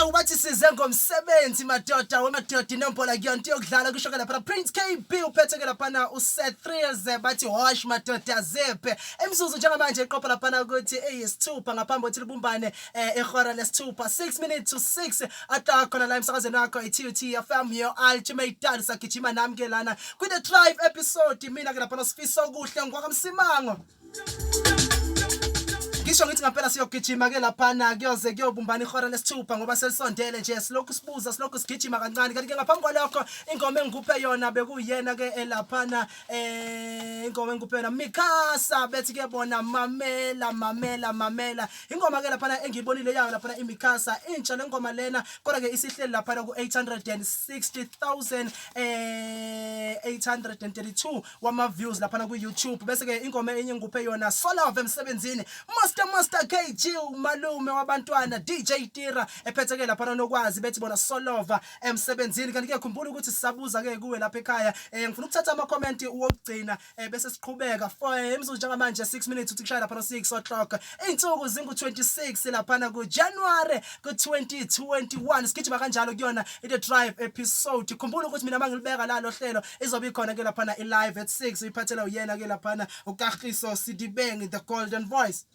Awu, bathi size ngomsebenzi madoda, wemadoda, inombolo kuyona into yokudlala, kusho ke laphana Prince KB, uphethe ke laphana uSeth Thrills, bathi hosh madoda zephe. Imizuzu njengamanje iqopha laphana ukuthi eyisithupha ngaphambi kokuthi libumbane ihora lesithupha, 6 minutes to 6 ata khona la emsakazweni wakho i-TUT FM, your ultimate dad. Sagijima nami ke lana kwi The Drive episode, mina ke laphana Sifiso Okuhle ngwakaMsimango. Ngisho ngithi ngampela siyogijima ke laphana kuyoze kuyobumbana ihora lesithupha, ngoba selisondele nje. Silokhu sibuza, silokhu sigijima kancane. Kanti ke ngaphambi kwalokho, ingoma engikuphe yona bekuyena ke elaphana, ingoma engikuphe yona Mikasa, bethi ke bona "Mamela, mamela, mamela". Ingoma ke laphana engiyibonile yayo laphana iMikasa, intsha lengoma lena, kodwa ke isihleli laphana ku 860,000 832 wama views laphana ku YouTube. Bese ke ingoma enye ngikuphe yona, "Solove Emsebenzini", Master KG, umalume wabantwana, DJ Tira, ephethe ke laphana nokwazi, bethi bona "Solova Emsebenzini". Kanti ke khumbula ukuthi sisabuza ke kuwe lapha ekhaya. Ngifuna ukuthatha ama comment wokugcina, bese siqhubeka for imizuzu. Njengamanje 6 minutes uthi kushaya laphana 6 o'clock, insuku zingu 26 laphana ku January ku 2021. Sigijima kanjalo kuyona i The Drive episode. Khumbula ukuthi mina mangilibeka la lo hlelo, izobe ikhona ke laphana i live at 6, uyiphathela uyena ke laphana uKagiso Sidibeng, the golden voice.